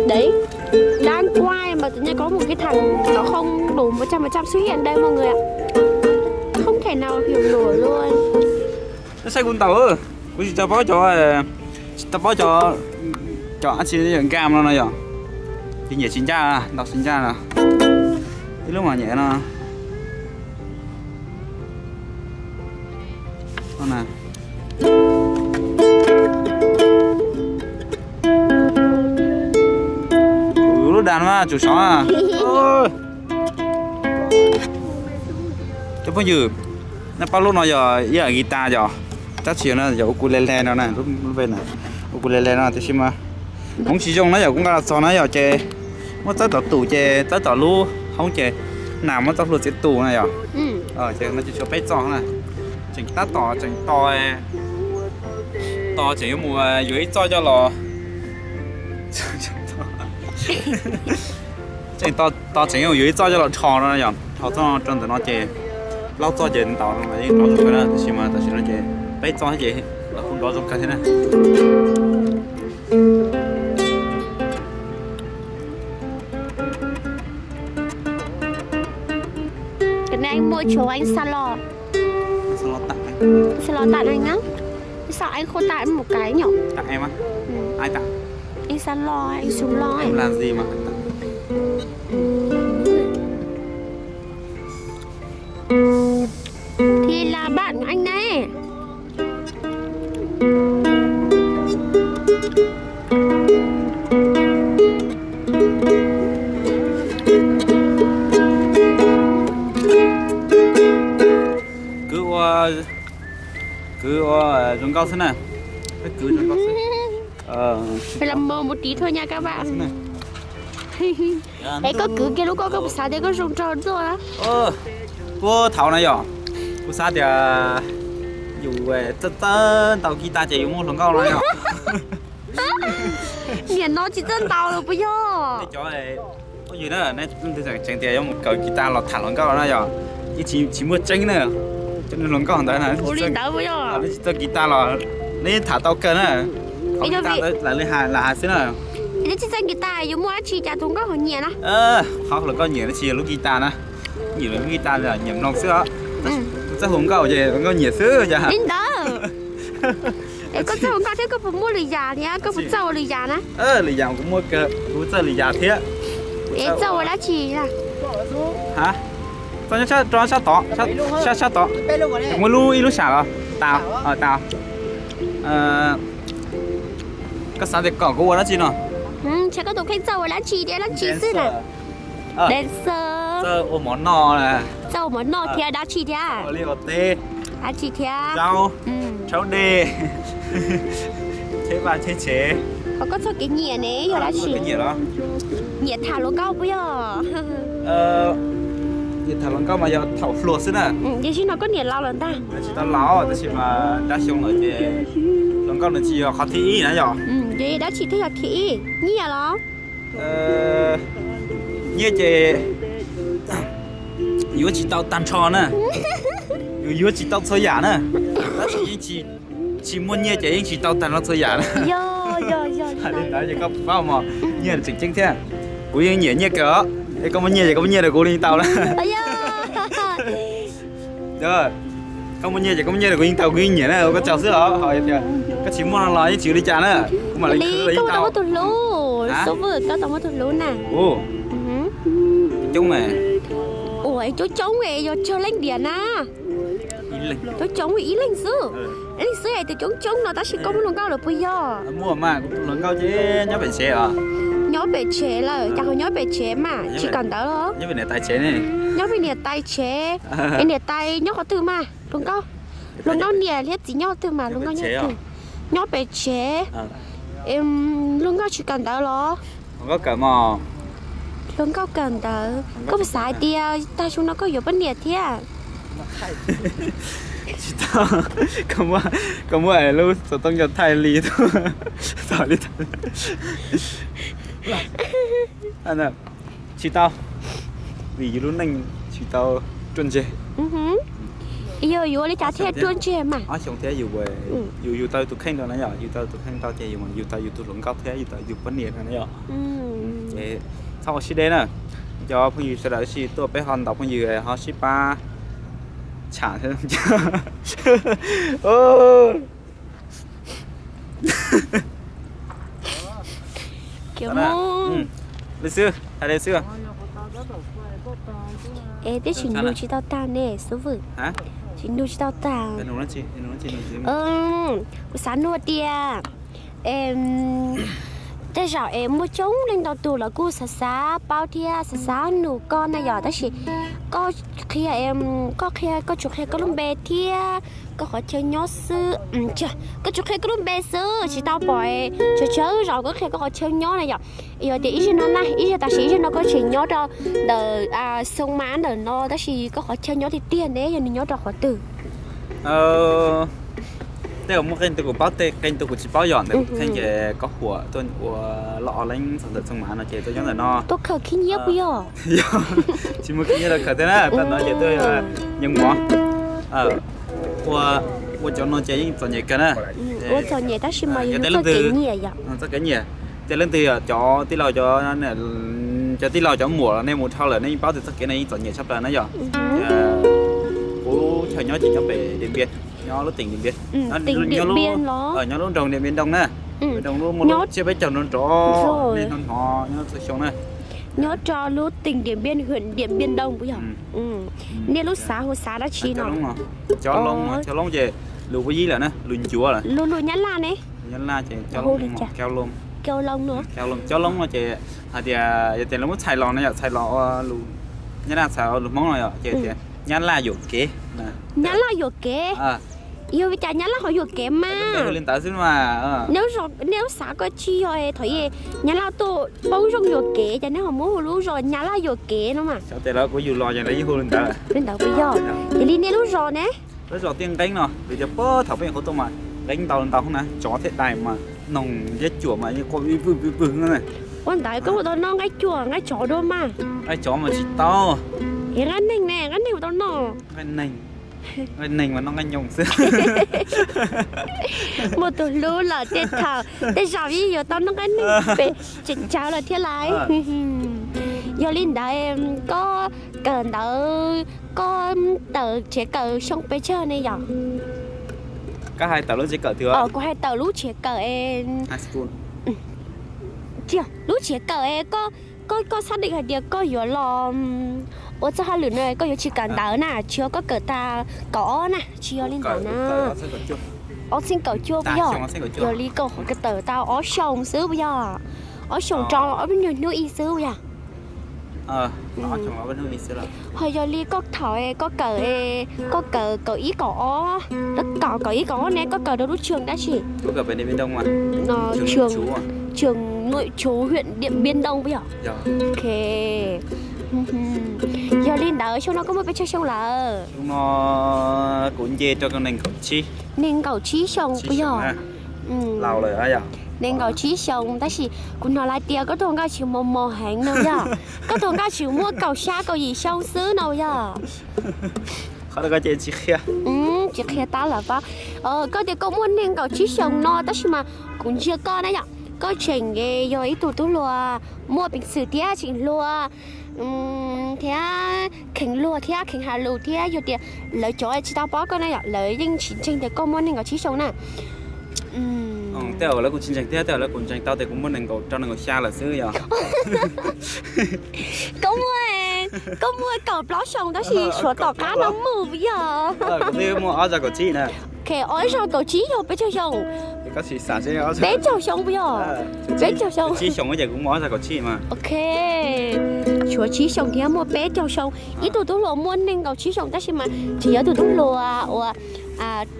Đấy, đáng quay mà tự nhiên có một cái thằng nó không đủ một trăm phần trăm xuất hiện đây mọi người ạ. Không thể nào hiểu nổi luôn. Saib kuv ntaus, kuv tsis tau paub cov, tsis tau paub cov, cov dab tsi nkam no no yom. Ces nyiam tsis ncaj, ntaus tsis ncaj no. Ib lub mas nyiam no. Lub das mas tsum sov. Cov phooj ywg, nej paub lub no yog ib yam guitar yom, tab sis no yog ukulele no na, lub npe na, ukulele no tiam sis mas hmoov tsis zoo na yom, kuv nqa los txog na yom, ces muab txawb tom tus ces txawb tom lub hoob ces nas muab txoj hlua txiav tus na yom. Ces no ces tshuav peb txoj na, tseem tab tom tseem to, to tseem yuav mus yuav ib txoj coj los, tseem to tseem yuav yuav ib txoj coj los dhos no yom, dhos txoj rau ntawm no ces plaub txoj ces ntaus no mas yeej nrov zoo kawg na, tab sis mas tam sim no ces peb txoj ces los kuj nrov zoo kawg thiab na. Cái này anh mua cho anh salon. Salon tặng anh. Salon tặng anh á. Sao anh không tặng em một cái nhỉ? Tặng em á? Ừ. Ai tặng? Anh salon, anh salon ấy. Em làm gì mà phải tặng? Thì là bạn của anh này. Kwv ua, kwv ua zoo nkauj xwb na. Kwv zoo nkauj xwb. Phải là mờ một tí thôi nha các bạn. Ê, koj kwv kiag lub koj, koj puas xav tias koj zoo nraug dua? Kuv thaum no yom, kuv xav tias yus txawj txawj ntaus guitar ces yus muaj hluas nkauj no yom. Niam no tsis txawj ntaus los puas yog? Cov phooj ywg na, nej leej twg tseem tias yuav mus kawm guitar los tham hluas nkauj na yom, yeej tsis muaj tseeb na. Cov niag hluas nkauj ntawd na, ua li ntawd puas yog? Lawv tsis txawj guitar los lawv yeej tham tau kawg na. Qhov guitar ntawd lam li hais lam hais xwb na. Lawv tsis txawj guitar yuav muaj dab tsi cas tus nkauj ho nyiam na? Qhov hluas nkauj nyiam no tsis yog lub guitar na, nyiam lub guitar nyiam mloog xwb os. Kuv txawj hu nkauj ces hluas nkauj nyiam xwb cas. Li ntawd. Es koj txawj hu nkauj thiab koj puas muaj lwm yam thiab, koj puas txawj ua lwm yam na? Lwm yam kuv muaj kawg, kuv txawj lwm yam thiab. Es txawj ua dab tsi na? Ha, txawj nyob sab tod, sab sab tod. Muaj lub ib lub sam los tas tas. Koj xav tias kom kuv ua dab tsi no? Ntshe koj tus kheej txawj ua dab tsi thiab dab tsi xwb na. Dancer. Txawj ua mov noj. Txawj ua mov noj thiab dab tsi thiab? Ua liaj ua teb. Dab tsi thiab? Zaub, rhaub dej, cheb vaj cheb tsev. Ho koj txoj kev nyiam ne yog dab tsi? Nyiam tham hluas nkauj puas yog? Nyiam tham hluas nkauj mas yog thaum hluas xwb na. Tiam sis no koj niam laus lawm ntag. Tsis tau laus tab sis mas dab xyoo lawm ces hluas nkauj nws tsis yog qhov thib ib na yom. Ces dab tsi thiaj yog thib ib? Nyiaj los? Nyiaj ces yuav tsis tau tag nrho na, yuav tsis tau txhua yam na. Tab sis yeej tsis muaj nyiaj ces yeej tsis tau tag nrho txhua yam na. Yog, yog, yog. Hais li ntawd ces koj paub mos, nyiaj tseem ceeb thiab. Kuv yeej nyiam nyiaj kawg os. Es koj muaj nyiaj ces koj muaj nyiaj rau kuv li tau na. Koj muaj nyiaj ces koj muaj nyiaj rau kuv yeej tau, kuv yeej nyiam na, ua koj tsaug xwb os. Ho tias koj tsis muaj no los yeej tsis ua li cas na. Kuv mam li khwv los yeej tau. Koj tau muab tus hlub, Xub Vwm, koj tau muab tus hlub na. Coob mas. Ua coob coob es yog tsawg leej diam na? Coob coob ib leeg xwb. Ib leeg xwb es tias coob coob no tab sis koj muaj hluas nkauj lawm puas yog? Muaj mas, kuv hluas nkauj ces nyob pem tsev os. Nyob pem tsev lawm, cas ho nyob pem tsev mas tsis kawm ntawv los? Nyob pem niam tais tsev ne. Nyob pem niam tais tsev. Es niam tais nyob qhov twg mas hluas nkauj? Hluas nkauj niam thiab txiv nyob qhov twg mas hluas nkauj nyob qhov twg? Nyob pem tsev. Hluas nkauj tsis kawm ntawv los? Hluas nkauj kawm ntawv. Koj puas xav hais tias tag xyoo no koj yuav poj niam thiab? Tsis tau. Koj muab lub xov tooj coj thaij li tau li. Tsis tau, vim yus lub neej tsis tau ruaj ntseg. Yog yuav li cas thiaj tuaj ntseg mas. Ob xyoo thiab yus, yus yug tau tus kheej rau na yom, yug tau tus kheej rau ces yus, yug tau yus tus hluas nkauj thiab yug tau yus poj niam no na yom. Ces txhob ua siab deb na. Cov phooj ywg sawv daws sim tuaj peb ho ntaus phooj ywg ho sib pab tsham. Li xwb, hais li xwb. Es twb tsis nug tsis tau tag ne xub vwm. Tsis nug tsis tau tag. Kuv xav nug tias, tej zaum es muaj coob leej ntau tus los kuj xav xav paub thiab xav xav nug koj na yom, tab sis koj qhia, koj qhia, koj tsuas qhia koj lub npe thiab koj qhov chaw nyob xwb. Koj tsuas qhia koj lub npe xwb, tsis tau pom tsawg tsawg zaus koj qhia koj qhov chaw nyob na yom. Yog tias ib zaug no na, ib zaug tam sim ib zaug no koj tseem nyob rau ntawm Xoo Mas ntawm no, tab sis koj qhov chaw nyob tiag tiag ne yog nws nyob rau qhov twg? Tej uas muaj qee tus kuv paub, tej qee tus kuv tsis paub yom, ntawm kuv kheej ces Koj Huam tuaj ua loj leeb txog ntawm Xoo Mas no ces tuaj nyob ntawm no. Tuaj khaws khib nyiab puas yog? Tsis muaj khib nyiab rau khaws thiab na, tuaj no ces tuaj yeej mov. Ua cov no ces yeej txom nyem kawg na. Ua txom nyem tab sis mas yus txoj kev nyiam yom. Txoj kev nyiam. Ces leej twg cov tij laug, cov tij laug cov muam nej mus dhau lawm nej yeej paub tias txoj kev no yeej txom nyem tshaj plaws na yom. Kuv chaw nyob ces nyob pem Điện Biên, nyob lub tỉnh Điện Biên, nyob lub nroog Điện Biên Đông na. Điện Biên Đông lub muaj lub tsiab peb caug nrov nrov, nej hnov hnov nyob txhua xyoo na. Nyob rau lub tỉnh Điện Biên, huyện Điện Biên Đông puas yog? Nej lub xav hu xav dab tsi no? Cov Loob, cov Loob ces lus Puab Yib lawm na, lus ncuav lawm. Lus, lus Nyab Laj ne? Nyab Laj ces cov Loob, cov Loob no ces hais tias yog tias lawv muab txhais los no yom, txhais los ua lus Nyab Laj txhais ua lus Hmoob no yom ces tias Nyab Laj yuam kev. Nyab Laj yuam kev. Yog li cas Nyab Laj ho yuam kev mas? Li ntawd xwb mas. Nej lub xav koj tsis yog thaum Nyab Laj tuaj poob zoo yuam kev ces nej ho muab hu lub zos Nyab Laj yuam kev no mas. Xyov tes lawv kuv yug los ces lawv yeej hu li ntawd. Li ntawd puas yog? Ces li nej lub zos ne? Lub zos Tiaj Nqeeb no, vim tias puag thaum peb nyuam qhuav tuaj mas nqeeb ntau ntau na, tsov thiab dais mas noog ntiab cuam mas yeej quaj vij vwg vij vwg na. Ua ntawd koj ua tau noj nqaij cuam nqaij tsov dua mas? Nqaij tsov mas tsis tau. Es nqaij neeg ne, nqaij neeg ua tau noj? Nqaij neeg, nqaij neeg mas noj nqaij nyoos xwb. Muaj tus hlub lawm tej thaum tej zaum yeej yuav tau noj nqaij neeg pem tseem tsawv lawm thiab lais. Yog li ntawd koj kawm ntawv, koj tawm tsiav kawm xyoo pes tsawg ne yom? Koj hais tawm lub tsiav kawm twg? Kuv hais tawm lub tsiav kawm. Lub tsiav kawm es koj, koj, koj xác định hais tias koj yuav los ua txoj hauj lwm no koj yuav tsis kawm ntawv na, tsis yog koj kawm tas kaum ob na, tsis yog li ntawd na. Ob txhiab kaum cuaj puas yog? Yog li koj qhov kawm tawm tau ob xyoos xwb puas yog? Ob xyoos rau ob peb nyuag hnub ib xwb puas yog? Ho yog li koj thaum koj kawm, koj kawm kaum ib kaum ob, kaum, kaum ib kaum ob ne koj kawm rau lub trường dab tsi? Trường, trường nội trú huyện Điện Biên Đông puas yog? Ok. Yog li ntawd xyoo no koj muaj pes tsawg xyoo lawm? Xyoo no kuv nce rau nees nkaum tsib. Nees nkaum tsib xyoo puas yog? Laus lawm. Nees nkaum tsib xyoo tab sis kuv hnov lawv tias koj tus hluas nkauj tseem mos mos heev no yog? Koj tus hluas nkauj tseem muaj kaum xya kaum yim xyoo xwb no yog? Qhov no koj ces tsis qhia. Tsis qhia tab lawm pab. Koj tias koj muaj nees nkaum tsib xyoo no tab sis mas kuv ntsia koj na yom, koj tseem yog ib tug tub hluas muaj peev xwm thiab tseem hluas thiab kheev luag thiab kheev hais lus thiab yog tias lawv cov tsis tau paub koj na yom, lawv yeej tsis ntseeg tias koj muaj nees nkaum tsib xyoo na. Tej zaum lawv kuj tsis ntseeg thiab, tej zaum lawv kuj ntseeg tau tias kuv muaj nees nkaum rau nees nkaum xya lawm xwb yog. Koj muaj, koj muaj kaum plaub xyoo tab sis suav tom qab no mus puas yog? Kuv twb muaj ob zaug kaum tsib na. Ob zaug kaum tsib yog peb caug xyoo? Peb caug xyoo puas yog? Peb caug xyoo. Tsib xyoo ces kuv muaj ob zaug kaum tsib mas. Ok, tshuav tsib xyoo thiab muaj peb caug xyoo. Ib tug tub hluas muaj nees nkaum tsib xyoo tab sis mas tseem yog tus tub hluas uas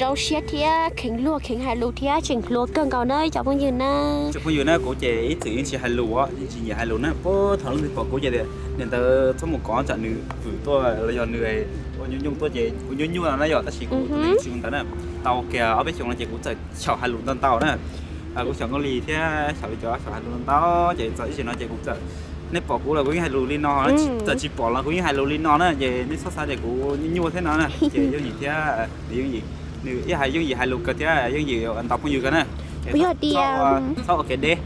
rau siab thiab kheev luag kheev hais lus thiab tseem hluas kawg nkaus na cov phooj ywg na. Cov phooj ywg na, kuv ces ib txwm yeej tsis hais lus, yeej tsis nyiam hais lus na. Puag thaum leej twg pom kuv ces tias niam ntawd txhob mus kov tsam nws vwm tuaj los yog nws ua nyuaj nyuaj tuaj ces kuv nyuaj nyuaj no na yom, tab sis kuv tsis ua ntawd na. Tau kiag ob peb xyoos no ces kuv txawm xyaum hais lus ntau ntau na. Kuv xyaum Nkauj Lis thiab xyaum li cov xyaum hais lus ntau ntau ces txawm ib sim no ces kuv txawm Nej pom kuv los kuv yeej hais lus li no, txawm tsis pom los kuv yeej hais lus li no na, ces nej txhob xav tias kuv nyuaj thiab no na, ces Yooj Yim thiab, Yooj Yim, nws ib hais Yooj Yim hais lus kawg thiab Yooj Yim ntaus phooj ywg kawg na. Kuv yog tias txhob ua kev deb,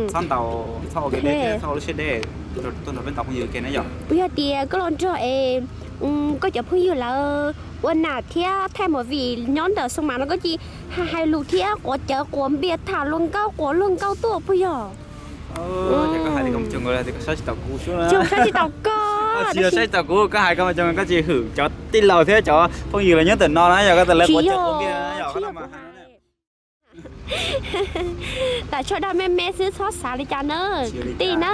txhob ntaus, txhob ua kev deb thiab txhob ua lub siab deb tuaj nrog peb ntaus phooj ywg ke na yom. Kuv yog tias koj los nrog es koj cov phooj ywg lawv ua nam thiab thaij movie nyob ntawm xoo mas no koj cia li hais lus thiab quav cawv quav npias tham luag nkauj quav luag nkauj tuaj puas yog? Koj hais li ko mas koj saib tsis taus kuv xwb na. Saib tsis taus koj, tsis yog saib tsis taus kuv, koj hais ko mas koj tsis hwm cov tij laug thiab cov phooj ywg los nyob ntawm no na yom, koj tas lawv quav cawv quav npias na yom. Tam tshuav dag me me xwb txhob xav li cas na, kwv tij na.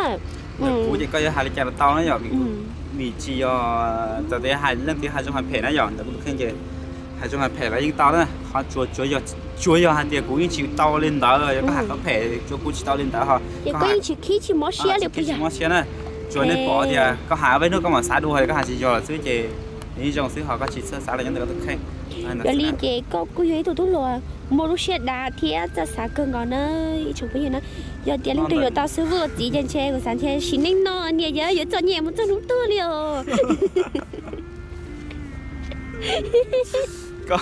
Kuv ces koj yuav hais li cas los tau na yom, vim tsis yog txawm tias hais leej twg hais zoo hais phem na yom, ntawm kuv tus kheej ces hais zoo hais phem los yeej tau na, qhov tsuas tsuas yog hais tias kuv yeej tsis tau li ntawd, yog koj hais qhov phem tsuas kuv tsis tau li ntawd ho. Ces koj yeej tsis khib tsis mob siab li puas yog? Mob siab na, tsuas nej pom tias koj hais ob peb hnub koj mam xav dua, koj hais tsis yog lawm xwb ces yeej zoo xwb ho koj tsis txhob xav li nyob ntawm koj tus kheej. Yog li ces koj kuj yog ib tug tub hluas muaj lub siab dav thiab txawj xav kawg nkaus na ib tsoom phooj ywg na. Yog tias leej twg yuav tau xib hwb ua txiv ces ntshe kuv xav ntshe sim neej no niam yawg yuav txom nyem mus txog hnub tuag li os. Lam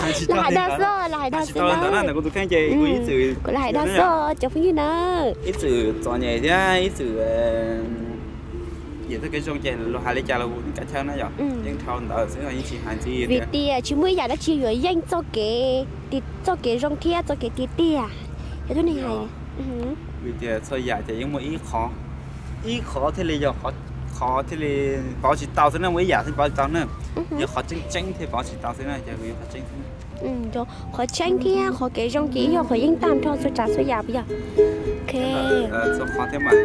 hais dag xwb, lam hais dag xwb na. Kuv lam hais dag xwb cov phooj ywg na. Ib txwm txom nyem thiab ib txwm yam txoj kev zoo ces luag hais li cas los kuv kav chaw na yom, yeej dhau ntawd xwb yeej tsis hais ntxiv. Vim tias tsis muaj ib yam dab tsi yuav yeej txoj kev, txoj kev zoo thiab txoj kev tiag tiag. Cov tub neeg hais, vim tias txhua yam ces yeej muaj ib qho, ib qho thiaj li yog qhov thiaj li pauv tsis tau xwb na, muaj ib yam thiaj pauv tsis tau na. Yog qhov tseeb tseeb thiaj pauv tsis tau xwb na, ces yog qhov tseeb xwb. Qhov tseeb thiab qhov kev zoo ces yog qhov yeej tag nrho txhua tsav txhua yam puas yog? Txhua qhov thiab mas.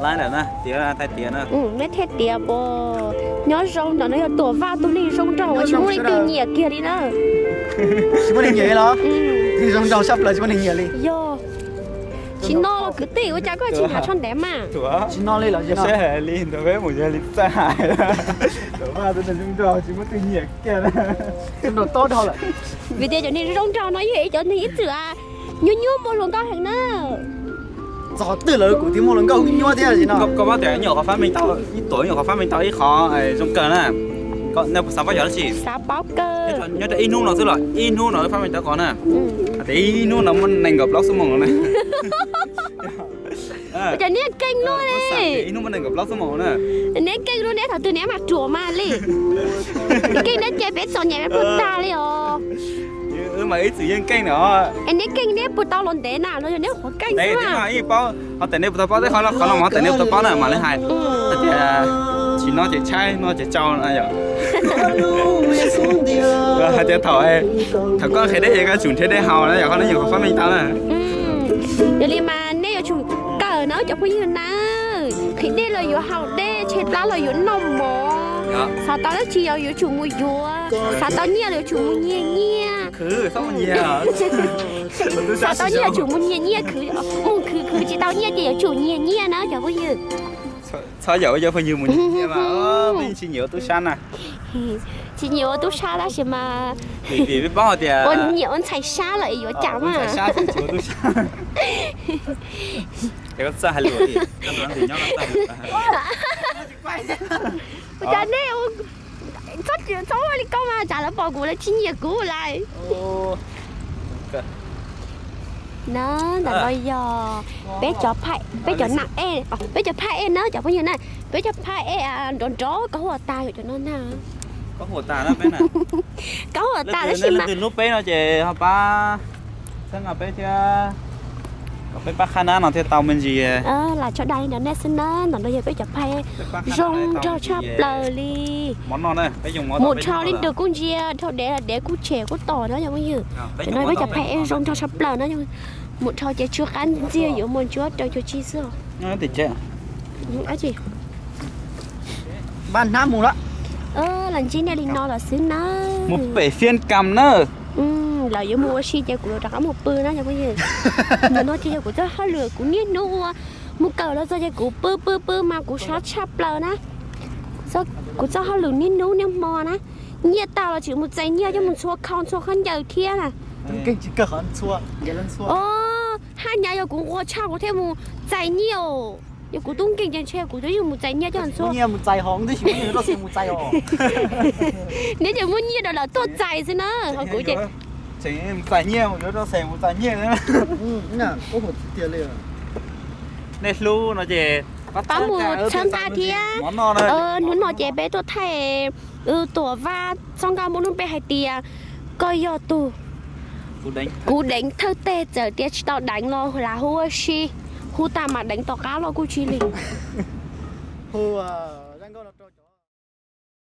Laib lawm na, tiav thaij tiav na. Neb thiaj tiav puas? Nyob zoo ntawm no yog Tuam Vaj tus neeg zoo nraug uas tsis muaj leej twg nyiam kiag li na. Tsis muaj neeg nyiam li los? Neeg zoo nraug sab plaws tsis muaj neeg nyiam li. Yog tsis no los kwv tij ua cas koj tsis hnav tsho ntev mas? Tsis no li los? Saib hais li ntawd peb mus yog li txawj hais. Tuam Vaj tus neeg zoo nraug tsis muaj leej twg nyiam kiag. Zoo nraug tob dhau lawm. Vim tias cov neeg zoo nraug no yog ib cov neeg ib txwm nyuaj nyuaj muaj hluas nkauj heev na. Txog qhov twg lawm kuv thiaj muaj hluas nkauj nyuaj thiab no. Koj paub tias nyuam qhuav phát minh tau, ib tuam nyuam qhuav phát minh tau ib qho zoo kawg na. Nej puas xav paub yog dab tsi? Xav paub kawg. Nyob rau ib hnub no xwb los, ib hnub no phát minh tau qhov na. Hais tias ib hnub no muaj nees nkaum plaub xuab moos no na. Ua cas neb keej luaj li. Ib hnub muaj nees nkaum plaub xuab moos na. Neb keej luaj, neb thaum twg neb mas ruam mas li. Neb keej neb ces peb txom nyem peb puas tag li os. Wb mas ib txwm yeej keej na. Es neb keej neb puas tau los ntev na los yog neb qhuav keej xwb? Yeej paub, ho tias neb puas tau paub tej qhov no, qhov no mas ho tias neb puas tau paub na mam li hais. Hais tias tsis no ces tshaib, no ces tsau na yom. Hais tias thaum, thaum koj nqhis dej ces koj tsum nrhiav dej haus na yom, qhov no nyuam qhuav phát minh tau na. Yog li mas nej yuav tsum kawm na cov phooj ywg na. Nqhis dej los yuav haus dej, tshem plab los yuav noj mov, xav tau dab tsi los yuav tsum mus yuav, xav tau nyiaj los yuav tsum mus nyiag nyiaj. Xav tau nyiaj yuav tsum mus nyiag nyiaj khwv, mus khwv khwv tsis tau nyiaj ces yuav tsum nyiag nyiaj na cov phooj ywg. Txhob yaum cov phooj ywg mus nyiag nyiaj mas, peb tsis nyiam ua tub sab na. Tsis nyiam ua tub sab tab sis mas vim peb paub hais tias ua nyiam ua ntxhais sab lawm es yuav cas mas. Ua tub sab. Ces koj txawj hais lus, koj tus nab ntis nyob koj txawj hais lus. Ua cas nej txhob, txhob ua li koj mas tsam lawv pom kuv lawv tsis nyiam kuv lawm. Na, ntawm no yog peb cov, peb cov nam ej, peb cov phaj ej na cov phooj ywg na, peb cov phaj ej nrov nrov kaub huab tas yom cov no na. Kaub huab tas tab sis mas lub peb no ces ho pab, peb thiab, kom peb pab qhab nab no thiaj tau me ntsis. Lam tso dag li ntawd nej xwb na, ntawm no yog peb cov phaj ej zoo nraug tshaj plaws li. Mus dhau li ntawd kuj ntsia, dhau dev dev kuj tshem kuj tom na cov phooj ywg. Cov no peb cov phaj ej zoo nraug tshaj plaws na. Mus dhau ces tsw qab ntxiag yuav mus ntsuab rau cuag tsi xwb. Pab hnab mus lawm. Los ntsib nej li no lawm xwb na. Mus pem phiên cầm na. Lawv yuav mus ua si ces kuv rov qab mus pw na cov phooj ywg. Ntawm no ces yog kuv txoj hauj lwm kuv niaj hnub ua, mus kawm los txog ces kuv pw pw pw mas kuv sab tshaj plaws na. Kuv txoj hauj lwm niaj hnub niaj hmo na, nyiaj tag los tseem mus txais nyiaj coj mus ntxhua khau ntxhua khaub ncaws thiab na. Haj nyab, yog kuv nquag tshaj kuv thiaj mus txais nyiaj os. Yog kuv tub nkeeg ces ntshe kuv twb yeej mus txais nyiaj coj ntxuag. Neb ces muab nyiaj rau lawv tuaj txais xwb na, ho kuv ces txais nyiaj, mus yuav rau xeem mus txais nyiaj. Nej hlub no ces pab mus txhawb nqa thiab. Hnub no ces peb tuaj thaij Tuam Vaj txoj nkauj Hmoob lub npe hais tias koj yog tus kuv deev thawj teg, txawm tias tsis tau deev los lam hu ua si, hu tag mas deev tom qab los kuj tsis lig.